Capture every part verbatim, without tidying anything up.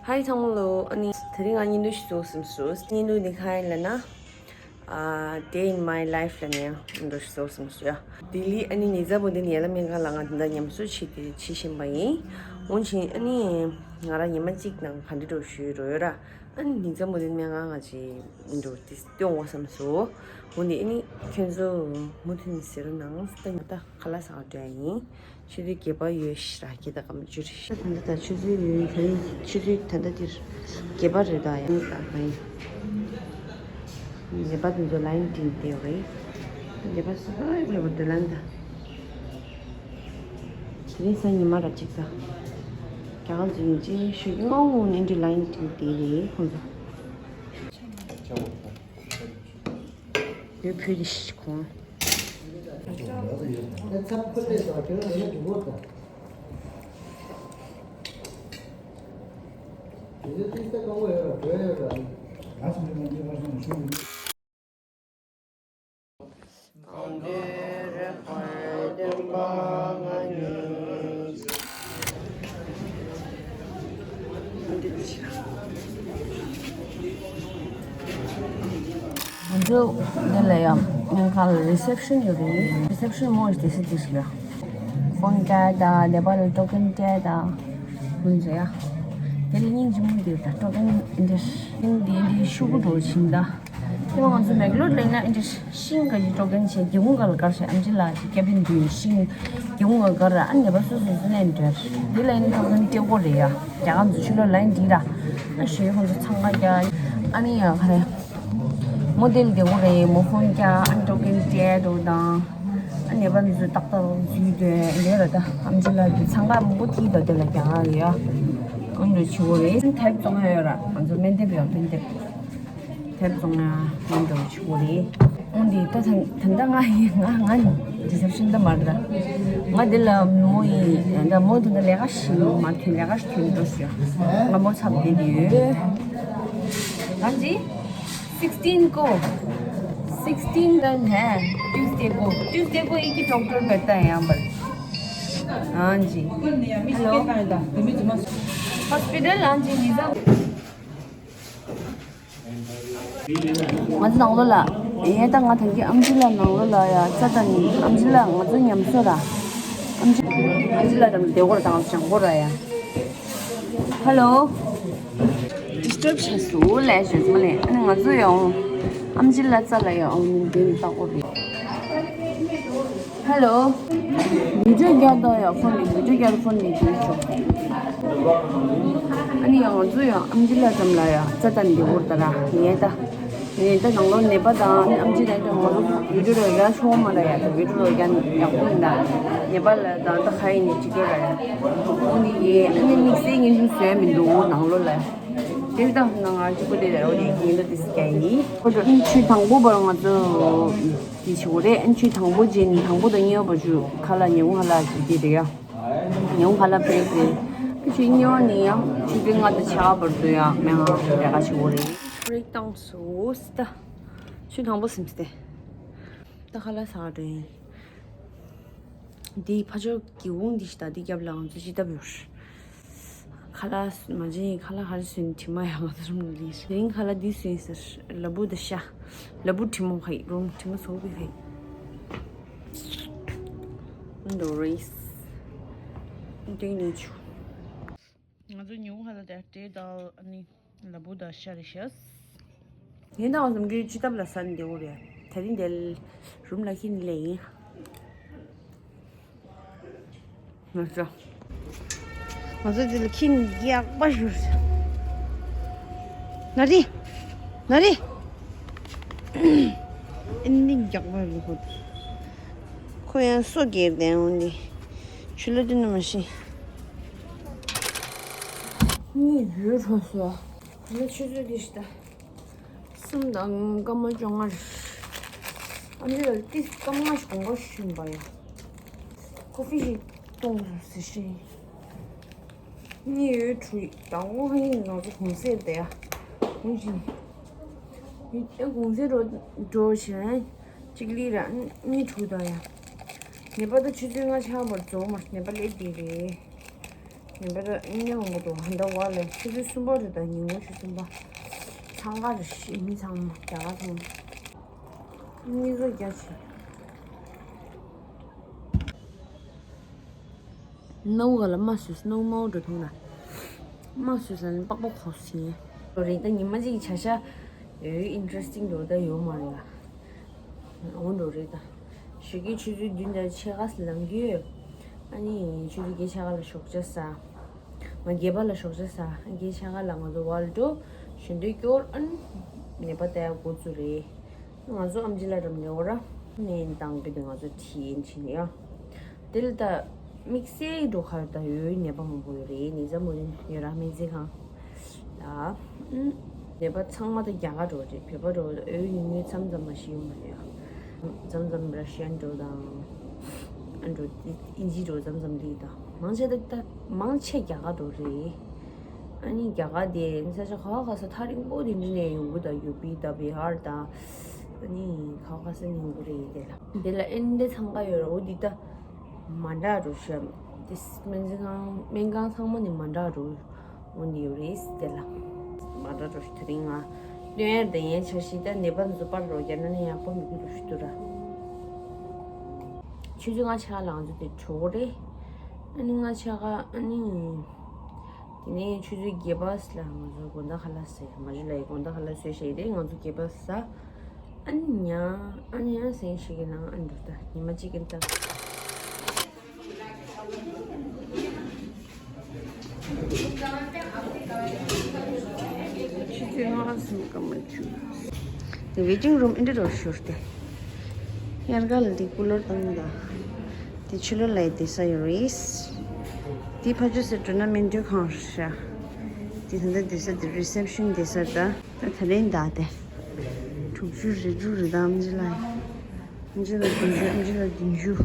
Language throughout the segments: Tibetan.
ཧའི་ཚང་མ་ལོ། ཨ་ནི་དེ་རིང་ང་བརྙན་ཐུང་ཞིག་བཟོ་བསམ་སོང་། བརྙན་ཐུང་འདི་ག་རེ་ལབ་ན། ཨ། Day in my life ལབ་ནས་བརྙན་ཐུང་ཞིག་བཟོ་བསམ་སོང་ཡ། ལྡི་ལི་ཨ་ནི་ཉི་ཤུ་རྩ་བདུན་ཉི་མ་སྨན་ཁང་ལ་ང་དེ་འདྲ་ཉམས་གསོ་བྱེད་དེ་བྱེད་བཞིན་པ་ཡིན། འོན་ཀྱང་ཨ་ནི་ང་རང་ཉི་མ་གཅིག་ནང་ག་འདྲ་འགྲོ་ཞུས་རོགས་ཡོད་ར། ཨ་ནི་ཉི་ཤུ་རྩ་བདུན་སྨན་ཁང་ང་ཅིག་འགྲོ་དེ་སྟོན་འོ་བསམ་སོང་། འོ་ནི་ཨ་ནི་ཁྱོད་ཚོ་མུ་མཐུད་ནས་གཟིགས་རོགས་གནང་། ད་ང་ད་ཁ་ལག་ཟ་ག་འགྲོ་ཡ་ཡིན། ཆུ་ཚོད་བརྒྱད་པ་ཡོད་ཤི་ར་ཁྱེད་ད་གམ་ཅུ་རེ་ཤི། ད་ད་ཆུ་ཚོད་ཡོད་ད་ཆུ་ཚོད་ད་ད་དེར་བརྒྱད་པ་རེད་ད་ཡང་ད་ག་ཡིན། ནད་པ་དེ་ཚོ་ལ་ཡིན་དྲིན་དེ་རེད། ནད་པ་སུ་ག་རེ་བོ་དེ་ལ་ད། དེ་རིང་སང་ཉི་མ་ར་གཅིག་ད། རྒྱ་གར་འཛུལ་ཡིན་ཅེས་ཞུ་རྒྱུ་ངོ་ངོ་ནས་འདྲི་ལ་ཡིན་དྲིན་དེ་རེད་ཁོང་ཚོ། ཡོད་ཕུལ་ཏེ་ཤི་ཁོང་། ང་ཚོ་འདི་ལ་ཡང་སྨན་ཁང་ལ་རི་སེབ་ཤན་ཡོད་རེད། རི་སེབ་ཤན་མོ་ཞིག་དེ་སྲིད་དེ་ཞིག་ལ་ཕོན་རྒྱག་དང་ནད་པ་ལ་ཊོ་ཀན་སྤྲད་དང་ཁོང་ཚོ་ཡ། དེ་ལ་སྙིང་རྗེ་མོ་འདུག་ད་ཊོ་ཀན་འདི་འདྲ་ཤིང་འདི་འདི་ཤུ་གུ་འགྲོ་བཞིན་ད། དེ་ང་ཚོ་མེག་ལོར་ལ་ཡིན་ན་ཨེ་འདྲ་ཤིང་ག་ཞིག་ཊོ་ཀན་བྱས་སྒེའུ་ཁུང་ག་ལ་བཀར་བྱས་ཨམ་ཆི་ལགས་ཀྱི་ཀེ་བིན་དུ་ཤིང་སྒེའུ་ཁུང་ག་བཀར་ཨ་ནི་ནད་པ་སོ་སོ་སོ་ནས་འདྲ། དེ་ལ་ཡིན་ན་ཊོ་ཀན་སྤྲད་དགོས་རེད་ཡ། རྒྱ་གར་འཛུལ་ཆུ་ལོ་ལ་ཡིན་འདི་ར། ཨ་ཞེས་ཁོང་ཚོ་འཚང་ཁ་རྒྱག་ཨ་ནི་ཡ་ག་རེ། མོ་དེ་ལ་བདེ་པོ་རེད། མོ་ཕོན་རྒྱག་ཨ་ཊོ་ཀན་སྤྲད་འགྲོ་དང་། ཨ་ནད་པ་འདི་ཚོ་ཏག་ཏག་འཛུལ་འདོད་ལས་ར་ད་ཨམ་ཆི་ལགས་ཀྱི་འཚང་ཁ་མང་པོ་ཐིག་ད་དེ་ལ་རྒྱ་གར་ཡ། ཨ་འདྲ་བྱེད་དགོས་རེད། དེབ་བཙོང་ཡ་ཡོད་ར། ང་ཚོ་སྨན་དེབ་ཡོད་སྨན་དེབ། དེབ་བཙོང་ཡ་ཡོད་འདྲ་བྱེད་དགོས་རེད། ཨོ་འདི་ད་ད་ད་ང་ཡི་ང་ང་རི་སེབ་ཤན་ད་མར་ད། ང་འདི་ལ་མོ་ཡི་ད་མོ་ད་ད་ལས་ཀ་ཞིག་མ་ཐོན་ལས་ཀ་ཞིག་ཐོན་འགྲོ་ཞུ། ང་མོ་ཚབ་བསྡད་དེ་ཡོད། གང་ཅི། Sixteen go. Sixteen then है Tuesday को। Tuesday को एक ही डॉक्टर बैठता है यहाँ पर। हाँ जी। हेलो। हॉस्पिटल, हाँ जी, निजाम। ང་ཚོ་ནང་ལོགས་ལ། ཡེ་ད་ང་ཐང་གི་ཨམ་ཆི་ལགས་ནང་ལོགས་ལ་ཡ་རྩ་དང་ཨམ་ཆི་ལགས་ང་ཚོ་ཉམས་གསོ་ར། ཨམ་ཆི་ཨམ་ཆི་ལགས་དང་བདེ་སྐོར་དང་བྱང་སྐོར་ར་ཡ། ཧེ་ལོ། ཌིས་ཊརབ་བྱས་སོང་ལས་ཞོད་མ་ལས། ཨ་ནི་ང་ཚོ་ཡང་ཨམ་ཆི་ལགས་རྩ་ལ་ཡང་ཨང་མིན་དེ་ནི་ལྟ་སྐོར་རེད། ཧེ་ལོ། བི་ཌིའོ་རྒྱག་དང་ཡ་ཕོན་ནས་བི་ཌིའོ་རྒྱག་ཕོན་ནས་དེ་ཤོག་ཨ་ནི་ཡང་ང་ཚོ་ཡང་ཨམ་ཆི་ལགས་ཙམ་ལ་ཡ་རྩ་དང་བདེ་སྐོར་ད་ར་ངས་ད། ངས་ད་ནང་ལོགས་ནད་པ་དང་ཨ་ནི་ཨམ་ཆི་དང་ང་ཚོ་བི་ཌིའོ་ར་ར་ཆོག་མ་ར་ཡ་ད་བི་ཌིའོ་ར་རྒྱག་ཡག་པོ་ཡིན་ད། ནད་པ་ལ་ད་ད་ཁ་ཡིན་ནས་ཅི་དགོས་ར་ཡ། ཨོ་ནི་ཡེ་ཨ་ནི་དམིགས་བསལ་ངས་འདུག་བཟོས་མི་འདུག་ནང་ལོགས་ལ། དེ་ལྟ་ན་ང་གཅིག་པོ་དེ་ལ་འོ་དེ་ཡིན་ད་དེ་སི་ཀ་ཡིན། ཁོ་ཚོ་ཨ་ནི་ཆུ་དང་པོ་བར་ང་ཚོ་དེ་བྱེད་དགོས་རེད། ཨ་ནི་ཆུ་དང་པོ་རྗེས་ནི་དང་པོ་དང་གཉིས་པ་བར་ཆུ་ཁ་ལག་ཉིན་གུང་ཁ་ལག་ཅིག་དེ་རེད་ཡ། ཉིན་གུང་ཁ་ལག་བྷི་རེག་རེད། ཨ་ཆུ་གཉིས་པ་ནི་ཡང་ཆུ་ཚོད་ལྔ་དང་ཕྱེད་ཀ་བར་དུ་ཡང་མེད་ང་རེ་ཁ་བྱེད་དགོས་རེད། བྷི་རེག་བཏང་སོང་ད། ཆུ་དང་པོ་ཟིན་སྟེ། ད་ཁ་ལག་ཟ་འགྲོ་ཡིན། འདི་ཕ་ཇོ་གི་འོང་འདི་ཞིག་ད་འདི་རྒྱབ་ལ་ང་ཚོ་ཅི་ལྟ་བུར། ཁ་ལག་མ་བྱིན་ཁ་ལག་ཧར་སོན་དྲི་མ་ཡང་ང་ཚོ་རུམ་ལ་ལིར་རིང་ཁ་ལག་འདི་སོན་ཟེར་ལ་བུ་ད་ཤ། ལ་བུ་དྲི་མོ་ཁ་ཡི་རུང་དྲི་མ་ཚོགས་པའི་ཁ་ཡི། འདོ་རེས། འདི་ནས་ཆུ། ང་ཚོ་ཉུང་ཧ་ལ་དེ་སྤྲེལ་དང་ཨ་ནི་ལ་བུ་དང་ཤ་རེ་ཤ། ངས་ད་བསམ་རྒྱུའི་ཅི་ཐབས་ལ་ས་ནི་བདེ་བོ་རེད། ད་རིང་དེ་རུམ་ལ་ཁྱི་ནི་ལས་ཡིན། ང་ཚོ་ང་ཚོ་དེ་ལ་ཁྱི་ནི་རྒྱག་པ་ཞུ། ན་རི། ན་རི། ཨིན་ནི་རྒྱག་པ་ཞུ་ཁོ། ཁོ་ཡང་སོ་སྒེར་དེ་འོང་ནི། ཆུ་ལ་དེ་ནི་མ་ཤི། གཉིས་ཡོད་འགྲོ་སོ། ད་ནི་ཆུ་ཚོད་འདི་ཞིག་ད། གསུམ་དང་སྐར་མ་བཅོ་ལྔ་རེད། ཨ་ནི་ལ་ཏིས་སྐར་མ་ཞིག་གོང་ཁ་ཞུན་པ་ཡ། ཁོ་ཕི་ཞིག་གཏོང་རུ་ཟེར་ཤེས། གཉིས་ཡོད་དྲུག་དང་པོ་ཧ་ཡིན་ང་ཚོ་གུང་སེང་དེ་ཡ། གུང་ཞིག་ཨེ་གུང་སེང་འགྲོ་འགྲོ་བྱས། གཅིག་ལི་ར་གཉིས་དྲུག་དང་ཡ། ནད་པ་ད་ཆུ་ཚོད་ལྔ་ཆགས་པར་རྫོགས་མ་ནད་པ་སླེབས་དེ་རེད། ངན་པ་ར་ཨིན་ནི་མང་པོ་འདུག་ཧན་ད་བ་ལས་ཆུ་ཚོད་གསུམ་པ་རེད། ད་ཉིན་གུང་ཆུ་ཚོད་གསུམ་པ། འཚང་ཁ་རེད་ཤི་མི་ཚང་མ་རྒྱ་གར་ཚང་མ། གཉིས་ཚོ་རྒྱ་ཆེ། སྣའུ་ག་ལ་མ་སུས་སྣའུ་མའོ་འགྲོ་ཐུང་ན། མ་སུས་ས་ནི་པགས་པ་ཁོག་སིན། རེད་ད་ཉི་མ་གཅིག་བྱ་ཤ་ཡོད་ཨིན་ཊི་རེ་སི་ཊིང་འགྲོ་ད་ཡོད་མ་རེད་ལ། འོ་འགྲོ་རེད་ད། ཞོགས་ཀའི་ཆུ་ཚོད་བདུན་དང་ཕྱེད་ཀ་ལང་གི་ཡོད། ཨ་ནི་ཆུ་ཚོད་བརྒྱད་ཕྱེད་ཀ་ལ་ཞོགས་ཇ་ཟ། ང་བརྒྱད་པ་ལ་ཞོགས་ཇ་ཟ། བརྒྱད་ཕྱེད་ཀ་ལ་ང་ཚོ་བལ་འགྲོ། ཞོན་དུས་སྐྱོར་ཨ་ནི་ནད་པ་ལྟ་ཡ་འགོ་བཙུགས་རེད། ང་ཚོ་ཨམ་ཆི་ལ་རམ་ནེ་འོ་ར་ནས་བཏང་གི་འདུག་ང་ཚོ་ཁྲིད་ཡིན་ཕྱིན་ཡ། དེ་ལ་ད་དམིགས་བསལ་འགྲོ་ཁར་ད་ཡོད་ནད་པ་མང་པོ་ཡོད་རེད། ནི་ཙམ་མོ་ཡོད་ར་སྨན་རྩིས་ཁང་ལ། ནད་པ་ཚང་མ་ད་རྒྱ་གར་འགྲོ་རེད། བོད་པ་འགྲོ་ཨོ་ཡོད་ཉུང་ཉུང་མཚམས་མཚམས་མ་ཤི་ཡོང་མ་རེད་ཡ། མཚམས་མཚམས་ར་ཤི་ཡན་འགྲོ་དང་། ཨ་འགྲོ་ཨིན་ཇི་འགྲོ་མཚམས་མཚམས་ལི་དང་མང་ཆེ་ད་ད་མང་ཆེ་རྒྱ་གར་འགྲོ་རེད། ཨ་ནི་རྒྱ་གར་དེ་ས་ཆ་ག་བ་ག་ས་ཐག་རིང་པོ་དེ་འདྲ་ནས་ཡོང་གི་ད་ཡུ་པི་ད་བི་ཧར་ད། ཨ་ནི་ག་བ་ག་ས་ནས་ཡོང་གི་རེད་དེ་ལ། དེ་ལ་ཨིན་དེ་འཚང་ཁ་ཡོད་ར་འོ་འདི་ད་མ་འདྲ་འགྲོ་ཤམ། དེ་སྨན་རྩིས་ཁང་སྨན་ཁང་ཚང་མ་ནི་མ་འདྲ་འགྲོ་འོ་འདི་ཡོད་རེད་དེ་ལ། མ་འདྲ་འགྲོ་ཤི་དེ་རིང་ང་སྟོན་ཡར་དེ་ཡན་ཆ་ཤི་ད་ནད་པ་འཛུ་པར་རོ་རྒྱ་ན་ནི་ཡག་པོ་མི་འདུག་འགྲོ་ཤི་དུ་ར། ཆུ་ཚོད་ལྔ་ཆ་ལ་ང་ཚོ་དེ་གྲོགས་རེད། ཨ་ནི་ལྔ་ཆ་ག་ཨ་ནི། དེ་ནས་ཆུ་ཚོད་བརྒྱད་པ་ལ་ང་ཚོ་དགོང་དག་ཁ་ལག་ཟས། མ་ཇུ་ལའི་དགོང་དག་ཁ་ལག་ཟས་བྱས་ཏེ་ང་ཚོ་བརྒྱད་པ་ཟ། ཨ་ནི་ཉ། ཨ་ནི་ཡང་སེང་ཞིག་གི་ནང་ཨ་འགྲོ་ད་ཉི་མ་གཅིག་གི་ད། ཆུ་ཚོད་ལྔ་ཟིན་སྐར་མ་བཅུ། དེ་ཝེ་ཊིང་རུམ་ཨིན་དྲི་རོ་ཤོར་ཏེ། དབྱར་ཁ་ལ་དེ་ཀུ་ལར་བཏང་ད། དེ་ཕྱི་ལོགས་ལ་ཡི་བསྡད་ས་ཡོད་རེད། དེ་ཕ་ཇོ་སེ་འགྲོ་ན་སྨན་སྤྲོད་ཁང་རེད་ཤག་དེ་ད་ལྟ་བསྡད་ས་དེ་རི་སེབ་ཤན་བསྡད་ས་ད། ད་ད་རིང་ད་དེ། དྲུག་ཅུ་རེ་དྲུག་རེ་ད་ཨམ་ཆི་ལ། ཨམ་ཆི་ལ་བདུན་ཅུ། ཨམ་ཆི་ལ་བདུན་ཅུ།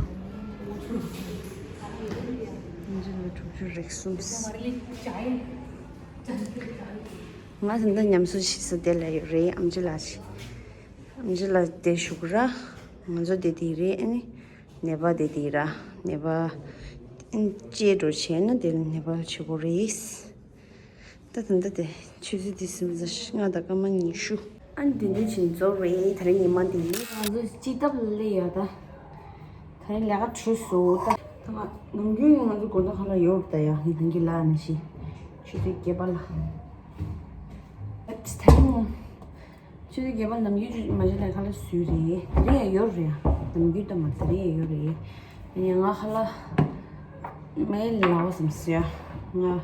ཨམ་ཆི་ལ་དྲུག་ཅུ་རེ་གསུམ། ང་ད་ལྟ་ཉམས་གསོ་བྱེད་ས་དེ་ལ་ཡོད་རེད། ཨམ་ཆི་ལ་ཞིག་ཨམ་ཆི་ལ་དེ་བཞུགས་ར། ང་ཚོ་དེ་དེ་རེད། ཨ་ནི་ནད་པ་དེ་དེ་ར། ནད་པ་ཅེས་འགྲོ་བྱས་ན་དེ་ནད་པ་བྱེད་པོ་རེད། ད་ད་ད་དེ་ཆུ་ཚོད་དེ་སུམ་ཅུ་ལྔ་དང་སྐར་མ་ཉི་ཤུ། ཨ་ནི་དེ་འདྲ་བྱས་རྫོགས་རེད། ད་རེས་ཉི་མ་འདི་ང་ཚོ་སྤྱི་ཐབ་ལ་སླེབས་ཡ་ད། ད་རེས་ལས་ཀ་གྲོལ་སོང་ད། ད་ང་ནམ་རྒྱུན་ང་ཚོ་དགོང་དག་ཁ་ལག་ཡོད་ད་ཡ། ངས་ནམ་རྒྱུན་ལ་ནི་ཤི་ཆུ་ཚོད་བརྒྱད་པ་ལ། ད་ང་ཆུ་ཚོད་བརྒྱད་པ་ནམ་རྒྱུན་མ་ཇི་ལ་ཁ་ལག་བཟོས་རེད། ད་རེས་ཡ་ཡོད་རེད་ཡ། ནམ་རྒྱུན་ད་མ་ད་རེས་ཡ་ཡོད་རེད། ཡ་ང་ཁ་ལག་མེད་ལ་བ་བསམ་སོང་ཡ། ང་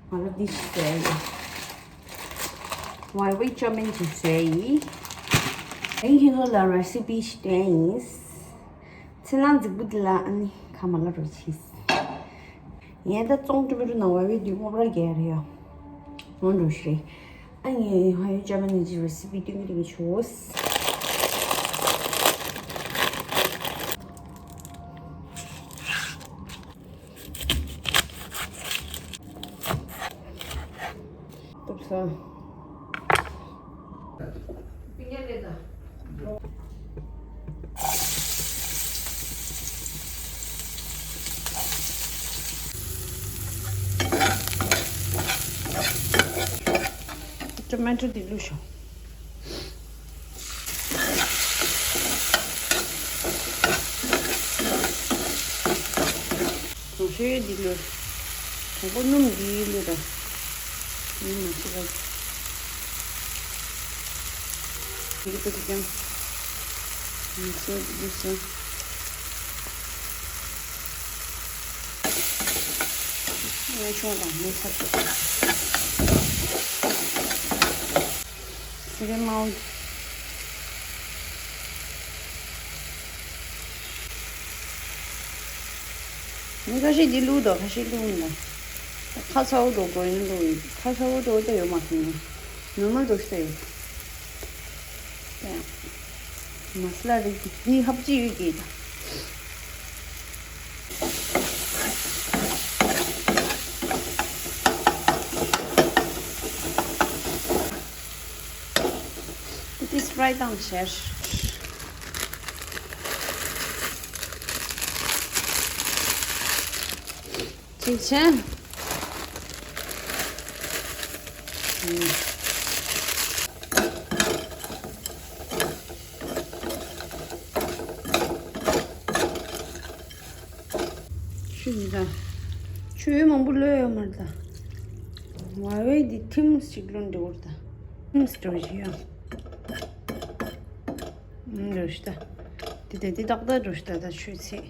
ང་ལ་འདི་ཞིག་བཟོས་ཡིན། ཝའི་ཝའི་ཅོ་མིན་ཅིག་བཟོས་ཡིན། དེང་ཁྱེད་ཚོ་ལ་རེ་སི་པི་ཞིག་སྟོན་ཡིན། ཚེ་ལང་རྫིག་པོ་འདི་ལ་ཨ་ནི་ཁ་མ་ལ་རོ་ཆིས། ངས་ད་ཙོང་ཀྲུ་པི་ཀྲུ་ནང་ཝའི་ཝའི་འདི་སྔོ་པྲ་རྒྱག་རེད་ཡ། སྔོ་འགྲོ་ཞིག་རེད། ཨ་ངས་ཝའི་ཝའི་ཅོ་མིན་ཅིག་རེ་སི་པི་སྟོན་གི་རེད་ཆོག་ཏོག་ཙམ། ཊོ་མེ་ཊོ་འདི་བླུགས་ཤོག་དོ་ཤོས་འདི་ལོ། དང་པོ་སྣུམ་འདི་ལོ་དང་། སྣུམ་མ་ཆེ་བ། འདི་པོ་དེ་ཀྱང་། ངས་སོ་འདི་སོ། ངས་ཆུང་དང་ངས་ཚར། སི་རེ་མའོ། ངས་ཁ་ཤས་འདི་བླུགས་དང་ཁ་ཤས་བླུགས་མི་འདུག་ཁ་ཚ་བོ་འགྲོ་དགོས་ཡིན་བླུགས་ཡིན། ཁ་ཚ་བོ་འགྲོ་ད་ཡོད་མ་སོང་ནས། ནོར་མལ་འགྲོ་ཤི་ད་ཡོད། ད་ཡང་། མ་སི་ལ་རིགས་འདི་ཧབ་ཅི་ཡོད་ཀྱི་ད། It is fried on share. ཅིག་ཆེན། ཆུ་འདི་དང་། ཆུ་མང་པོ་བླུགས་ཡོད་མ་རེད་ད། ཝའི་ཝའི་འདི་ཐིམ་ཞིག་བླུགས་འདྲ་བོ་རེད་ད། ཐིམ་འགྲོ་བཞིན་ཡོད། འགྲོ་ཞིག་ད། འདི་དེ་འདི་ཏག་ཏག་འགྲོ་ཞིག་ད། ད་ཆུ་ཚད།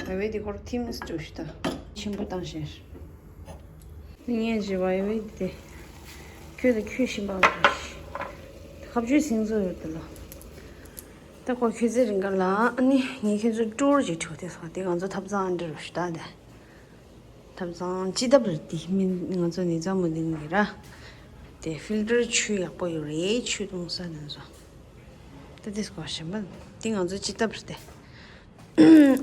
ཝའི་ཝའི་འདི་སྐོར་ཐིམ་འགྲོ་ཞིག་ད། ཆེན་པོ་བཏང་ཤེར། ངས་ཇི་ཝའི་ཝའི་དེ། ཁྱོད་དང་ཁྱོད་ཤིང་པ་ལ། ཁ་བརྗོད་སིང་ཚོ་ཡོད་དེ་ལ། ད་ཁོ་ཁྱོད་ཚེ་རིང་ག་ལ་ཨ་ནི་ངས་ཁྱོད་ཚོ་ཀྲོར་ཅིག་ཁྲིད་དེ་སོང་དེ་ང་ཚོ་ཐབ་ཚང་འདྲི་རུ་ཤི་ད་དེ། ཐབ་ཚང་ཅི་ཐབ་རེད་དེ་མིན་ང་ཚོ་ནི་ཚང་མ་འདི་ནི་ར། དེ་ཕིལ་ཏར་ཆུ་ཡག་པོ་ཡོད་རེད་ཆུ་བཏུང་ས་དེ་ཚོ། ད་དེ་སྐོར་ཞིམ་པ་དེ་ང་ཚོ་ཅི་ཐབ་རེད་དེ།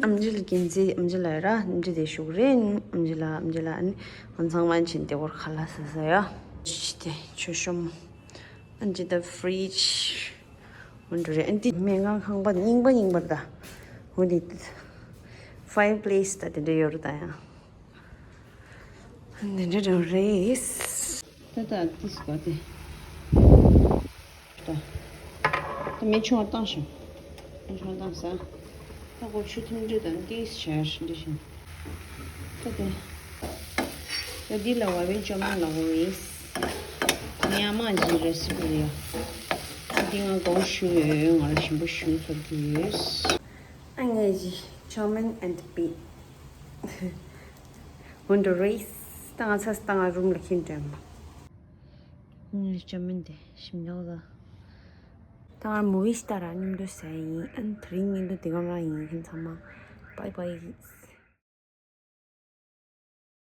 ཨམ་ཆི་ལ་རྒན་ཚེ་ཨམ་ཆི་ལ་ཡ་ར་ཨམ་ཆི་དེ་ཞུགས་རེད། ཨམ་ཆི་ལ་ཨམ་ཆི་ལ་ཨ་ནི་ང་ཚང་མ་ཕྱིན་དེ་བོར་ཁ་ལ་ཟ་ཟ་ཡ། ཅི་དེ་ཆུ་ཤོམ། ཨམ་ཆི་ད་ཕི་རིཇ་འོན་འགྲོ་རེད། ཨ་ནི་དེ་སྨན་ཁང་ཁང་པ་རྙིང་པ་རྙིང་པར་ད། འོན་ཏེ་ཕ་ཡར་པི་ལེ་སི་ད་དེ་འདྲ་ཡོད་རེད་ད་ཡང་། འདི་འདྲ་འདྲ་རེད། ད་ད་ཏིས་གོ་དེ། ད། ད་མེ་ཆུང་བ་བཏང་ཤོག་མེ་ཆུང་བ་བཏང་ས། ད་གོ་ཆུ་ཐིམ་འདྲ་དང་ཏིས་བྱས་འདྲ་བཞིན། ད་དེ། ད་འདི་ལ་ཝའི་ཝའི་ཅོ་མིན་ལ་འོ་རེད། ངའི་ཨ་མ་གི་རེ་སི་པི་རེད་ཡ། ད་འདི་ང་གོང་ཞུ་ཡོད་ང་ལ་ཞིམ་པོ་ཞུ་ཐུབ་ཀྱི་ཡོད། ཨ་ངས་ཀྱི་ཅོ་མིན་ཨེན་པི། ཝིན་ཌོ་རེས། ད་ང་ཚ་ད་ང་རུམ་ལ་ཁྱིམ་དྲན་མ། ངས་ཅོ་མིན་དེ་ཞིམ་ཉོག་ལ། ད་ང་མུ་ཝི་ལྟ་ར་མཉམ་དུ་ཟ་ཡིན། ཨན་དེ་རིང་ཉིན་དུ་དེ་གམ་རང་ཡིན་ཁྱིམ་ཚང་མ། བའི་བའི།